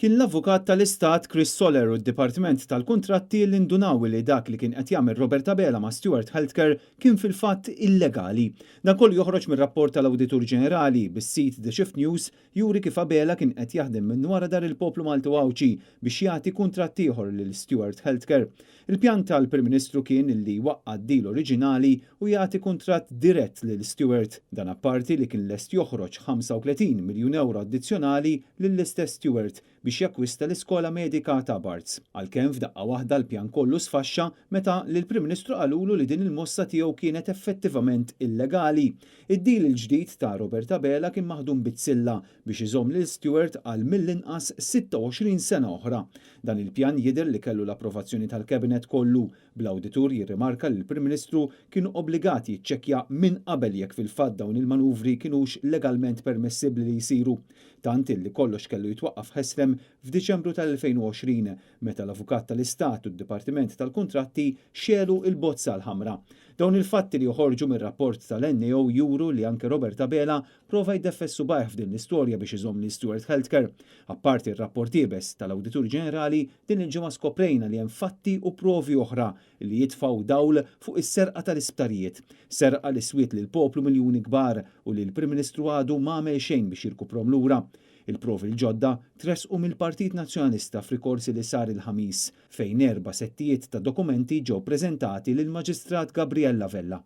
Kien l-Avukat tal-Istat Chris Soler u d-Dipartiment tal-Kuntratti li ndunaw li dak li kien qed jagħmel Robert Abela ma' Steward Healthcare kien fil-fatt illegali. Dan kollu joħroġ mir-rapport tal-Awditur Ġenerali, bis-sit The Shift News juri kif Abela kien qed jaħdem minn wara dar il-poplu Malti u Għawdxi biex jagħti kuntratt ieħor lil Steward Healthcare. Il-pjan tal-Prim Ministru kien li jwaqqa' d-deal oriġinali u jagħti kuntratt dirett lil Steward. Dan apparti li kien lest joħroġ 35 miljun ewro addizzjonali lill-istess Steward biex jakkwista l-iskola medika ta' Barts. Għalkemm f'daqqa waħda l-pjan kollu sfaxxa meta lill-Prim Ministru qalulu li din il-mossa tiegħu kienet effettivament illegali. Id-deal il-ġdid ta' Robert Abela kien maħdum bizzilla biex iżomm lil Steward għal mill-inqas 26 sena oħra. Dan il-pjan jidher li kellu l-approvazzjoni tal-Cabinet kollu, bl-Awditur jirrimarka li l-Prim Ministru kien obbligat jiċċekkja minn qabel jekk fil-fatt dawn il-manuvri kinux legalment permessibbli li jsiru. Tant illi kollox kellu jitwaqqaf ħesrem f'Diċembru tal-2020 meta l-Avukat tal-Istat u d-Dipartiment tal-Kuntratti xegħlu l-bozza l-ħamra. Dawn il-fatti li joħorġu mir-rapport tal-NAO juru li anke Robert Abela prova jdeffes subgħajh f'din l-istorja biex iżomm lil Steward Healthcare. Apparti r-rapport iebes tal-Awditur Ġenerali, din il-ġimgħa skoprejna li hemm fatti u provi oħra li jitfgħu dawl fuq is-serqa tal-isptarijiet. Serqa li swiet lill-poplu miljuni kbar u li l-Prim Ministru għadu m'għamel xejn biex jirkuprhom lura. Il-provi l-ġodda tressqu mill-Partit Nazzjonalista f'rikorsi li sar il-Ħamis, fejn erba' settijiet ta' dokumenti ġew preżentati lill-Maġistrat Gabriella Vella.